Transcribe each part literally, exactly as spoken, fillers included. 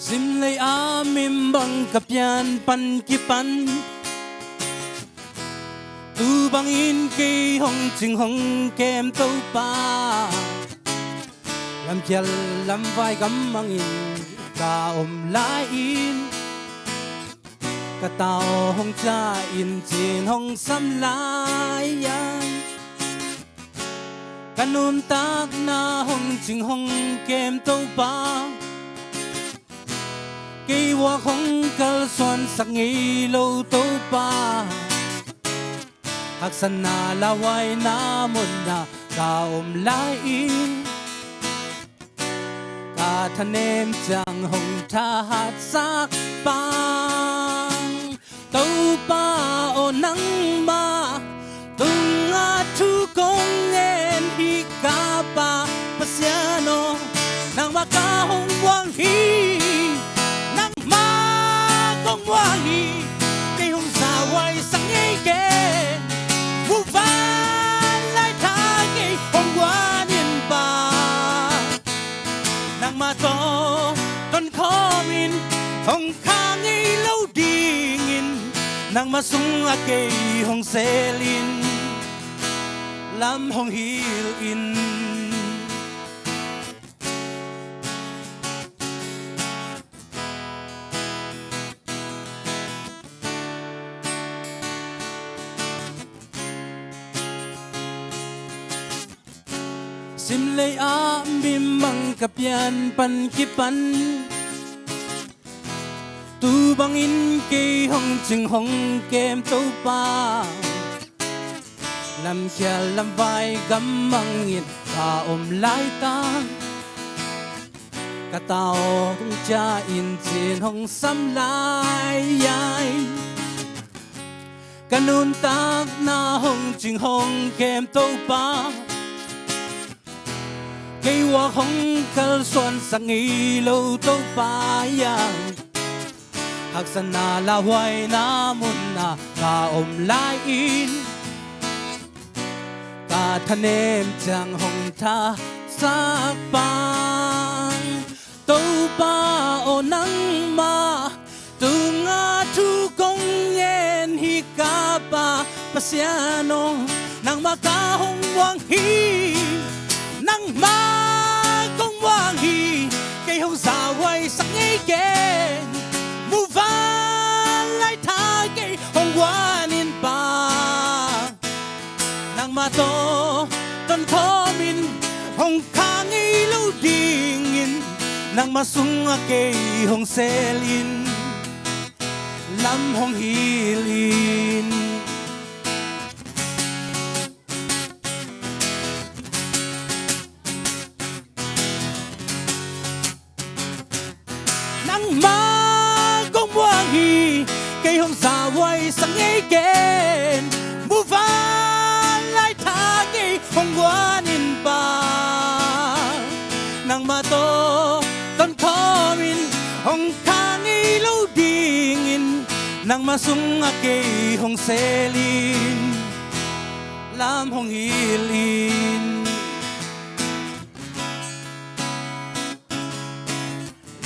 Simlei a min bang ka pian pan kipan, tu bangin kei hong cing hong kem Topa. Lamkhial lamvai gammangin ka om lai-in, ka tau hong ciah-in cin hong sam lai-in, ka nuntakna hong cing hong kem Topa. Kei vuak hong kalsuansak ngei lo Topa, haksatna lauhuaina munah ka om lai-in, ka thanem ciang hong thahatsak pang. Topa aw, nangmah tungah thu kong ngen hi ka Pa Pasian aw, nangmah ka hong muang hi. Nangmah kong muang hi, kei hong zahuaisak ngei ken. Muvanlai tha kei hong guan in Pa, nangmah tawh tonkhawmin hong kha ngei lo dingin, nangmah sungah kei hong selin, lam hong hilin. Simlei ah min bang ka pian pan kipan, tu bangin kei hong cing hong kem Topa. Lamkhial lamvai gammangin ka om laitak, ka tau hong ciah-in cin hong sam lai-in, ka nuntakna hong cing hong kem Topa. Kei vuak hong kalsuansak ngei lo Topa, haksatna lauhuaina munah ka om lai-in, ka thanem ciang hong thahatsak pang. Topa aw, nangmah tungah thu kong ngen hi ka Pa Pasian aw, nangmah ka hong muang hi. Nangmah kong muang hi, kei hong zahuaisak ngei ken. Muvanlai tha kei hong guan in Pa, nangmah tawh tonkhawmin hong kha ngei lo dingin, nangmah sungah kei hong selin, lam hong hilin. Nangmah kong muang hi, kei hong zahuaisak ngei ken. Muvanlai tha kei hong guan in Pa, nangmah tawh tonkhawmin hong kha ngei lo dingin, nangmah sungah kei hong selin, lam hong hilin.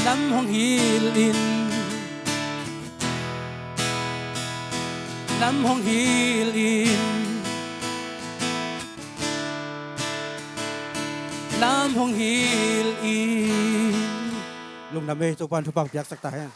Lam hong hilin, lam hong hilin, lam hong hilin. Lungdam ei, Topa'n thupha piaksak ta hen.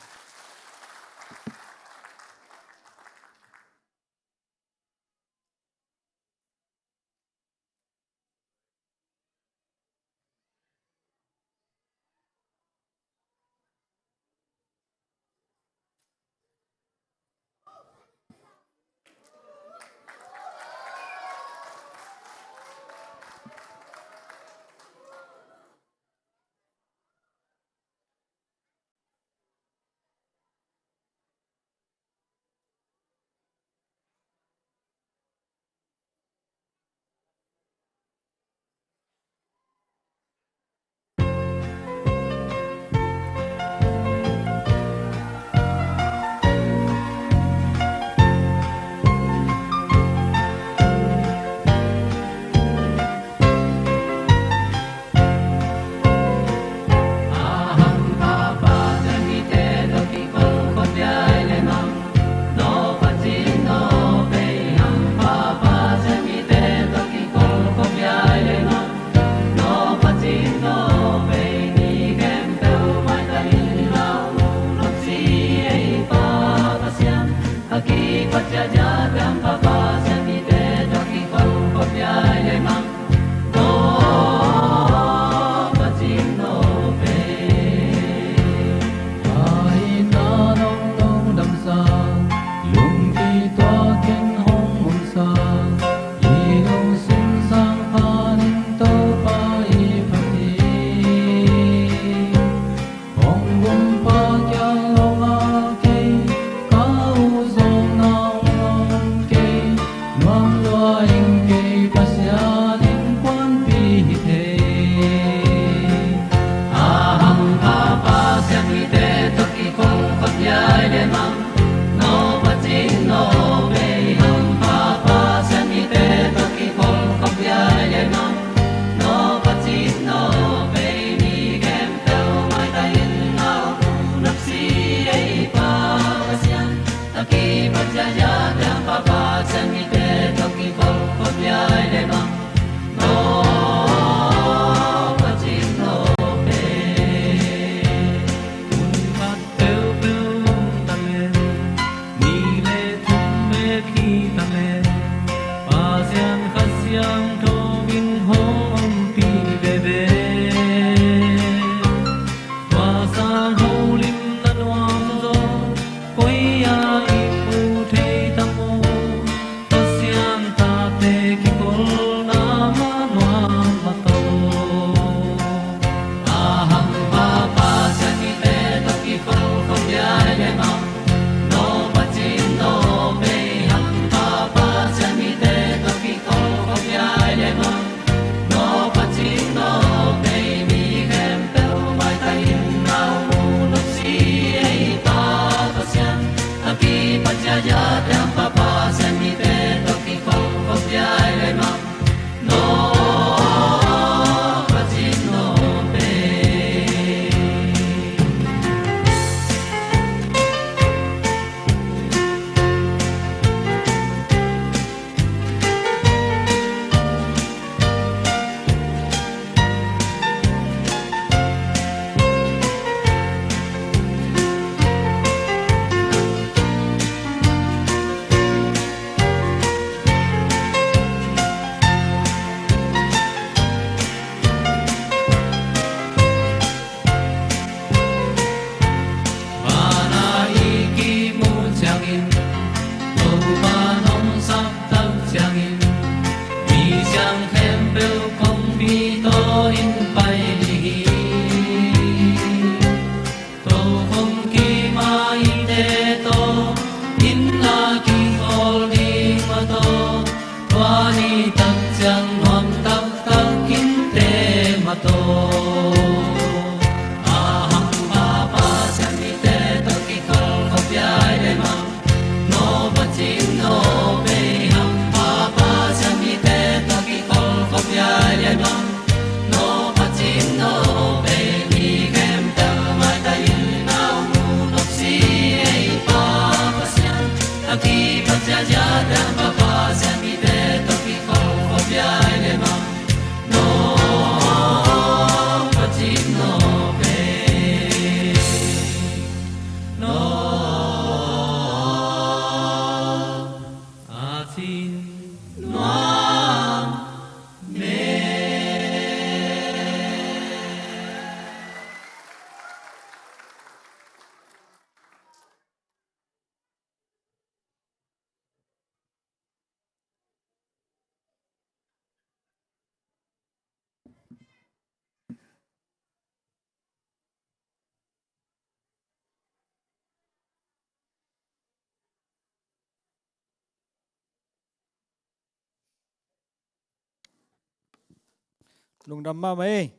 Lungdam mahmah ei.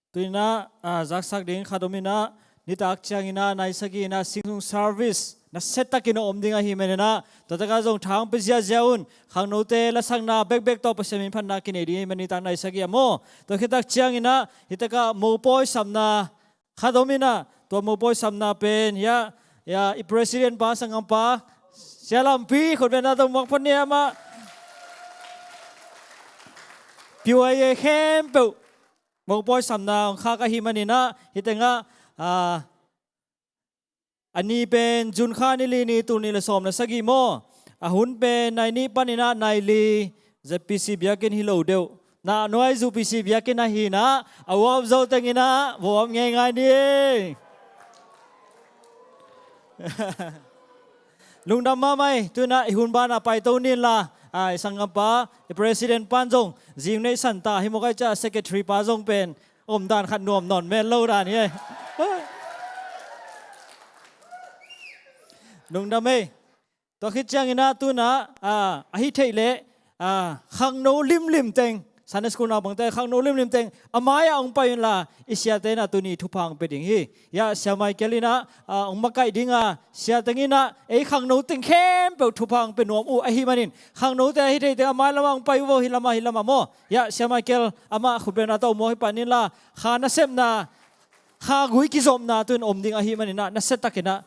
Tu-in ah, ah, zaksak ding khat om in ah, nitak ciangin ah, nai sagih in ah, Sing Sung service nasia takin a om ding ahih manin ah, tua tak ah zong thang pia ziazia un, khangnote lasakna bekbek tawh Pasian min phatna kinei ding ahih manin nitak nai sagih ah maw. Tua khit tak ciangin ah, hi tak ah mopawi samna khat om in ah, tua mopawi samna pen, ya, ya, i president pa, sanggampa, Sia Lampi, khutbetna tawh muak phot ni amah. Pyu a khempeuh mopawi samna hong khak ahih manin ah, hi teng ah, ah, a ni pen June kha ni li ni, tul nih le sawm le sagih maw. A hun pen nai nih panin ah nai li, Z P C biakinn hi lo deuh. Nah nuai zu P C biakinn ahi in ah, a uap zo teng in ah, uap ngeingai ni. Lungdam mahmah ei, tu-in ah i hun banah paito ni inla, ah, i sanggampa, i president pan zong, zing neih san ta, hi mawk ai ciah secretary pa zong pen, omdan khat nuam nawn men lo dan hi ei. Lungdam ei. Tua khit ciangin ah tu-in ah, ah, ahi theih leh, ah, khangno limlim teng, Sunday school naupangte khangno limlim teng a mai-ah hong pai unla, i siate in ah tuni thupha hong pia ding hi. Ya, Sia Michael in ah, ah, hong makaih ding a, sia teng in ah ei khangno teng khempeuh thupha hong pia nuam uh ahih manin, khangnote ahi thei teng a mai lamah hong pai uh vo, hi lamah, hi lamah maw. Ya, Sia Michael amah khutbetna tawh muak hi pah ni inla, kha nasepna, kha gui kizopna tu-in om ding ahih manin ah, nasia takin ah.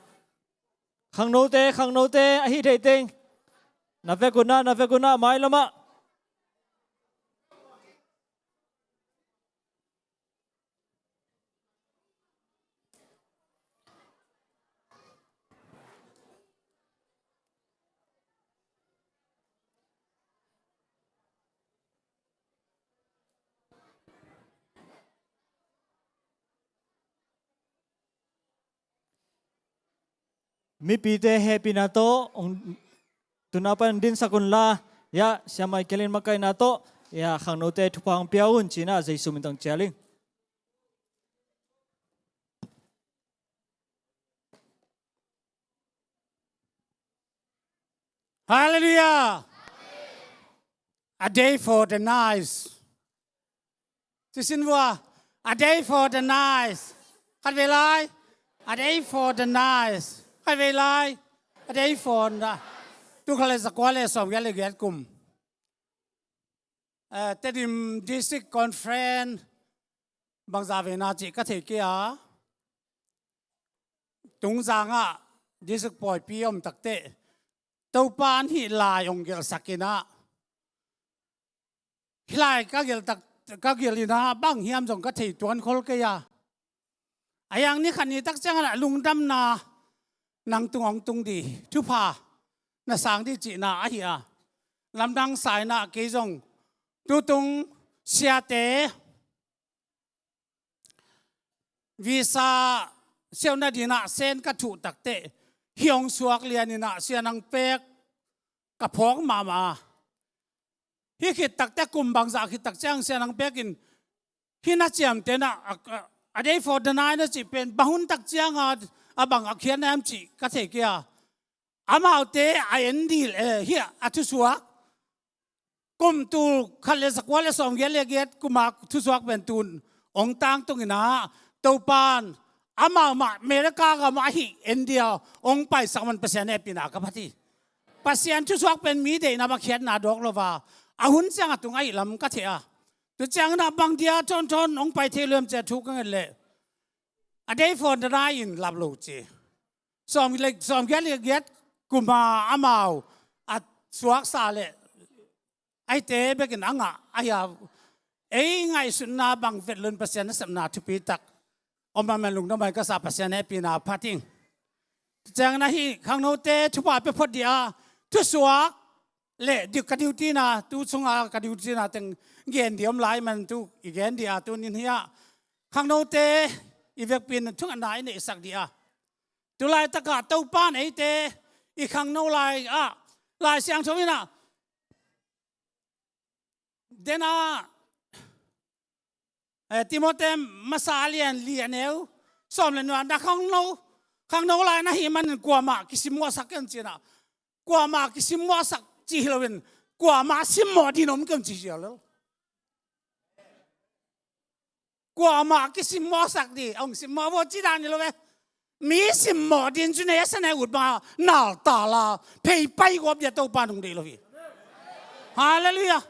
Khangnote, khangnote ahi thei teng, na vek un ah, na vek un ah, mai lamah. Mipite hehpihna tawh hong, tu-in ah pan dinsak unla, ya, Sia Michael in makaihna tawh, ya, khangnote thupha hong pia un ci-in ah Jesu min tawh hong cial ing. Hallelujah. A day for the nice. Ci sin vua, a day for the nice. Khat vei lai, a day for the nice. Khat vei lai, a day for the, tul khat le zakua le sawmgiat le giat kum, eh, Tedim District Conference bangzah vei na cih ka thei kei a. Tungzang ah district pawipi om takteh, Topa in hih lai hong gelhsak in ah, hih lai ka gelh tak, ka gelh in ah bang hiam zong ka thei tuan khol kei a. A yang ni khat ni tak ciangin ah lungdamna nang tung hong tung ding, thupha na sang ding cihna ahi a. Lamdang sa in ah kei zong tutung siate visa siauhna dingin ah sen ka thuh takteh, hih hong suak lian in ah sia nang pek ka phawk mahmah a. Hih khit takteh, kum bangzah khit tak ciang sia nang pek in, hih na ciamtehna, a, a, a day for the night na cih pen bang hun tak ciang a, a bang a khiatna hiam cih ka thei kei a. Amaute a en ding, eh, hih a thusuak, kum tul khat le zakua le sawmgiat le giat kum a thusuak pen tu-in hong tangtung in ah, Topa in amau mah America gam ah hih India hong paisak man Pasian hehpihna ka phat hi. Pasian thusuak pen mi deihna bang khiatna dawk lo a, a hun ciang a tung ahih lam ka thei a. Tu ciangin ah bang dia thawnthawn hong pai thei lo hiam ci-a thu ka nget leh, a day for the night in lap lo ci. Sawm le, sawmgiat le giat kuma amau a suaksa le aite bekin a ngah ahi a, ei ngaihsutna bang vet loin Pasian nasepna thupitak om a man lungdam mai ka sa, Pasian hehpihna phat ing. Ciangin ahi khangnote thupha pia phot dih a, thusuak le di-, ka duty na, tu sunga ka duty na teng gen dih om lai man tu i gen dih a, tunin hi a khangnote i vekpi in thungetna i neihsak dih a, tu laitakah Topa in eite i khangno lai ah, Lai Siangtho in ah, den a, eh, Timote masa a lian li a neu sawm le nua, na khangno, khangno lai na hih manin kuamah kisimmawhsak kei un ci-in ah, kuamah kisimmawhsak cih hi loin kuamah simmawh ding om kei un ci hi lo. Kuamah kisimmawhsak ding, hong simmawh vua ci dan hi lo ve. Mi simmawh ding cu nei a san a ut bang a nalta la, pheipai gawp ding a Topa nung deih lo hi. Halleluiah.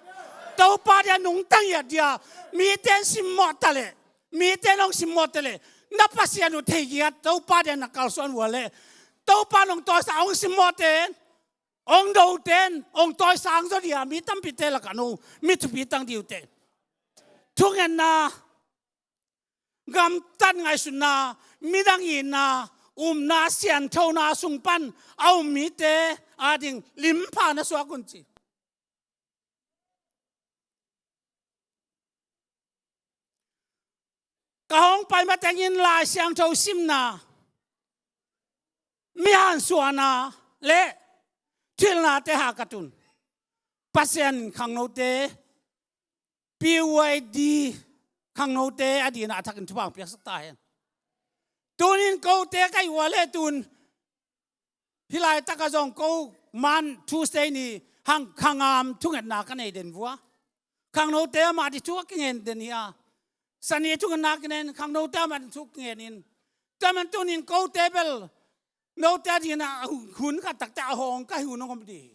Topa ding a nungta ngiat ding a, mite in simmawh ta leh, mite in hong simmawh ta leh, na Pasian uh thei ngiat, Topa ding a na kalsuan uh a leh, Topa in hong tawisa, hong simmawhte in, hong dote in hong tawisang zaw ding a, mi tampite lakah no mi thupi tang ding uh teh. Thungetna, gamtat ngaihsutna, midang itna, upna, sianthona sung pan a um mite ading limpha na suak un ci. Ka hong pai matengin Lai Siangtho simna, mi hansuahna le thilnate hahkat un. Pasian in khangnote P Y D khangnote a dingin a thakin thupha hong piaksak ta hen. Tunin kote ka hih uh a leh tun hih laitakah zong ko man Tuesday ni hang khangam thungetna ka nei den vua. Khangnote a mah ding thu a kingen den hi a. Sani thungetna kinen, khangnote a mah ding thu kingen in. Tua man tunin kote bel note a dingin a hun khat takte a hawng ka hi uh nong om ding hi.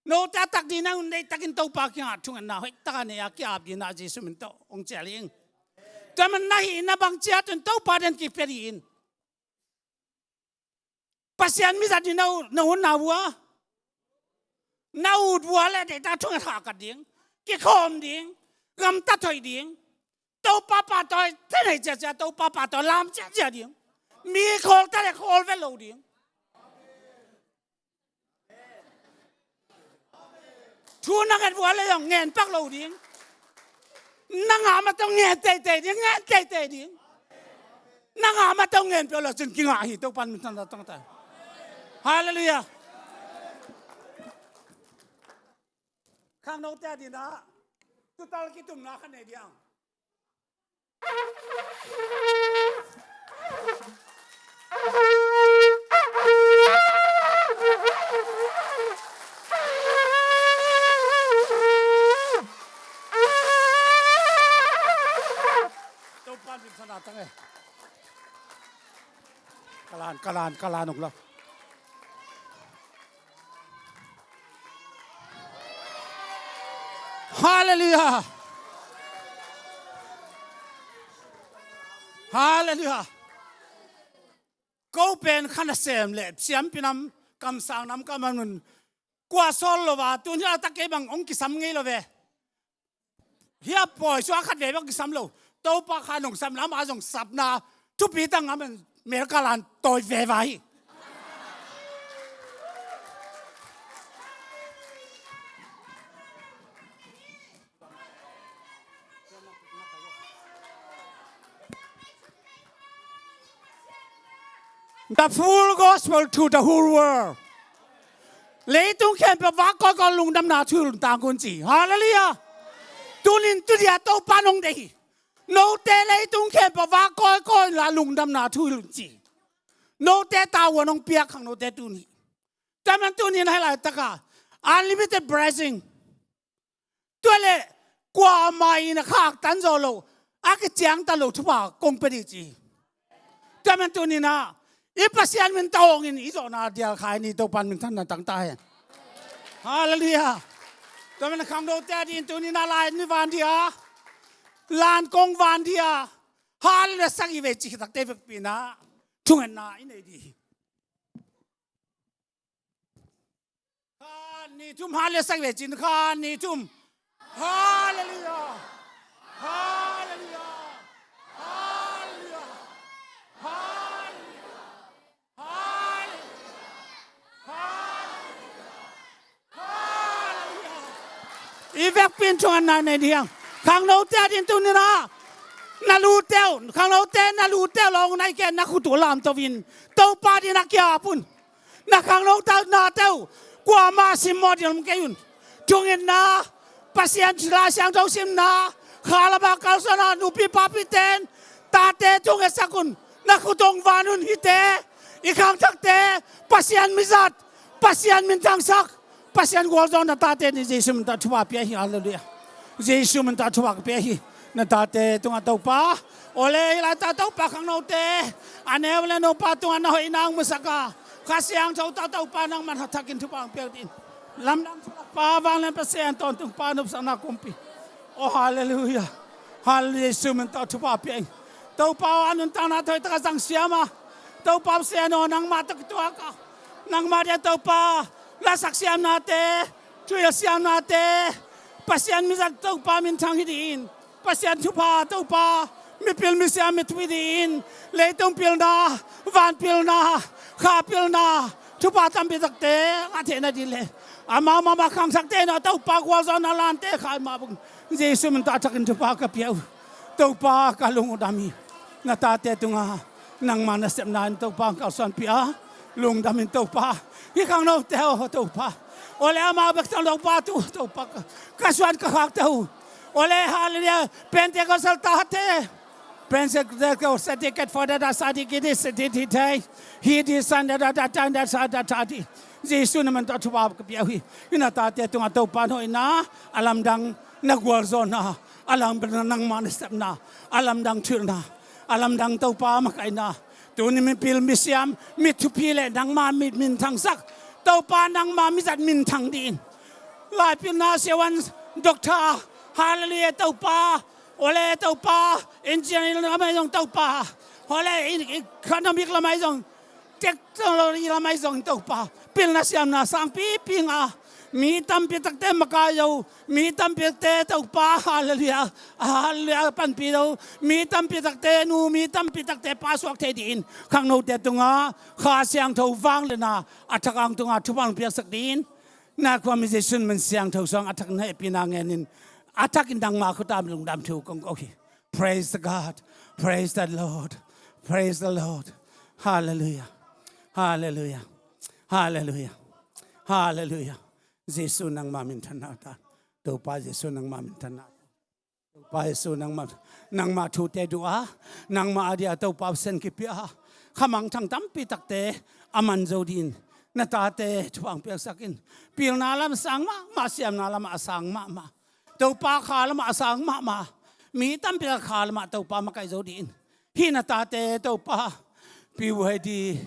Note a tak dingin a hun deihtakin Topa kiangah thungetna hoihtaka nei a ki-ap dingin a Jesuh min tawh hong cial ing. Tua man na hihna bang ciat un Topa den kipia dingin. Pasian mizat ding na ut, na hun na vua. Na ut vua le deihtak thunget hahkat ding, kikhawm ding, gamtat hoih ding. Topa pahtawi thin hei ciacia, Topa pahtawi lam ciacia ding. Mi khawl ta le khawl vet lo ding. Thu na nget vua le zong ngen pak lo ding. Na ngah ma tawh ngen teitei ding, ngen teitei ding. Na ngah ma tawh ngen peuh lo cin kingah hi, Topa min thangta tangta. Halleluiah. Khangnote a dingin ah tutal kitumna khat nei diang. Topa min thangta tang e. Kalan, kalan, kalan ung lo. Halleluiah. Halleluiah. Ko pen kha nasem le siampi nam, kamsang nam ka man un kua sawl lo a, tun hi a tak kei bang hong kisam ngei lo ve. Hia pawi sua khat veve kisam lo. Topa kha nong sam lam a zong sapna thupi tang a man melkalan tawi veva hi. The full gospel to the whole world. Leitung khempeuh vak kawikawi lungdamna thu hun tang un ci. Halleluiah. Tunin tudia Topa nong deih hi. Note leitung khempeuh vak kawikawi la lungdamna thu hun ci. Note tavuan hong piak khangnote tun hi. Tua man tunin a hi laitaka unlimited blessing. Tua le kuamah in a khaktan zo lo, a kiciangtan lo thupha kong pia dih ci. Tua man tunin ah i Pasian min tawngin i zawhna dial khai ni, Topa min thangta tangta hen. Halleluiah. Tua man khangnote a dingin tunin a lai ni van dih a, lan kong van dih a, halleluiah sang i ve cih takte vekpi in ah thungetna i nei dih hi. Ni thum, hallelujah, sak ve cin kha, ni thum. Hallelujah. Hallelujah. Hallelujah. Hallelujah. Hallelujah. Hallelujah. I vekpi in thungetna nei ding. Khangnote adingin tuni-in ah na lute uh, khangnote na lute uh lawng na i ken na khut uh lamto in Topa adingin a kiap un. Na khangnote uh, nate uh, kuamah simmawh ding om kei un. Thungetna, Pasian Lai Siangtho simna, kha lam a kalsuanna, nupi papi ten tate thungetsak un. Na khut hong van un, hihte, i khangthakte, Pasian mizat, Pasian minthangsak, Pasian gualzawhna tate adingin Jesu min tawh thupha pia hi. Hallelujah. Jesu min tawh thupha ka pia hi. Na tate tungah Topa, awle hih lai-ah Topa khangnote a neu le nupa tungah na hoihna hong musak a, Kha Siangtho tawh Topa nangman a thakin thupha hong piak dingin lamdang thulak Pa, vanglian Pasian, tawntung Pa, nopsakna kumpi. Oh, hallelujah. Hallelujah. Jesu min tawh thupha pia hi. Topa aw, a nuntakna tawh hoihtak a zang siam a, Topa Pasian aw, nangmah tawh kituak a, nangmah dia Topa, lasak siamnate, thuhilh siamnate, Pasian mizat Topa minthang hi dingin, Pasian thupha Topa, mipil misiam mithupi dingin, leitung pilna, van pilna, kha pilna, thupha tampi takte ngah theihna ding le amau mahmah khangthakte in aw Topa gualzawhna lante khai mah bangin Jesu min tawh a thakin thupha ka pia uh. Topa, ka lung uh dam hi. Na tate tungah nangma nasepna in Topa hong kalsuanpih a, lungdam ing Topa. Hih khangnote aw Topa, awle amau bek tawh Topa tu Topa ka, ka suan ka khakte uh. Awle hallelujah, Pentecostal tate, Pentecostal ticket for the da sa di ki di sa di di thei, hi di san da da da da da sa da da di. Jesu na min tawh thupha ka pia uh hi. Hih na tate tungah Topa na hoihna, a lamdang na gualzawhna, a lamdang nangma nasepna, a lamdang thuhilhna, a lamdang Topa makaihna. Tuni mipil misiam, mithupi le nangma mit minthangsak, Topa nangma mizat minthang dingin, laipilna siavuan, doctor, hallelujah Topa, awle Topa, engineering lam ah zong Topa, awle economic lam ah zong, technology lam ah zong Topa, pilna siamna sangpipi ngah a, mi tampi takte makai zo, mi tampi takte Topa, hallelujah, hallelujah, panpih zo, mi tampi takte nu, mi tampi takte pa suak thei dingin khangnote tungah Kha Siangtho vangliatna a thak a hong tung a, thupha hong piaksak dingin, na khuami Jesu min siangtho sungah a thakin hehpihna ngenin, a thakin nangma khut ah lungdam thu kong ko hi. Praise the God. Praise the Lord. Praise the Lord. Hallelujah. Hallelujah. Hallelujah. Hallelujah. Jesu nangma minthanna ta. Topa Jesu nangma minthanna ta. Topa Jesu nangma, nangma thute duh a, nangma a dia Topa Pasian kipia a, kha mangthang tampi takte a man zo dingin na tate thupha hong piaksak in. Pilna lam a sang mahmah, siamna lam a sang mahmah, Topa kha lam a sang mahmah, mi tampi a kha lam ah Topa makaih zo dingin, hih na tate Topa, Pi Vuai di,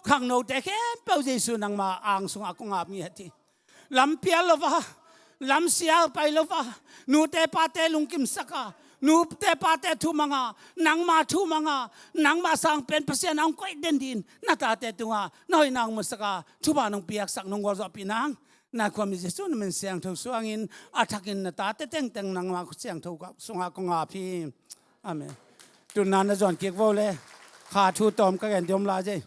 khangnote khempeuh Jesu nangma ang sungah kong ap ngiat hi. Lam pial lo a, lam sia pai lo a, nute pate lungkimsak a, nute pate thumang a, nangma thumang a, nangma sang pen Pasian a hong koih den dingin na tate tungah na hoihna hong musak a, thupha nong piaksak, nong gualzawhpih nang, na khuami Jesu na min siangtho sungah a thakin na tate tengteng nangma khut siangtho sungah kong ap hi. Amen. Tuni-in na zuan kik vo le, kha thu tawm ka gen ding om lai ei.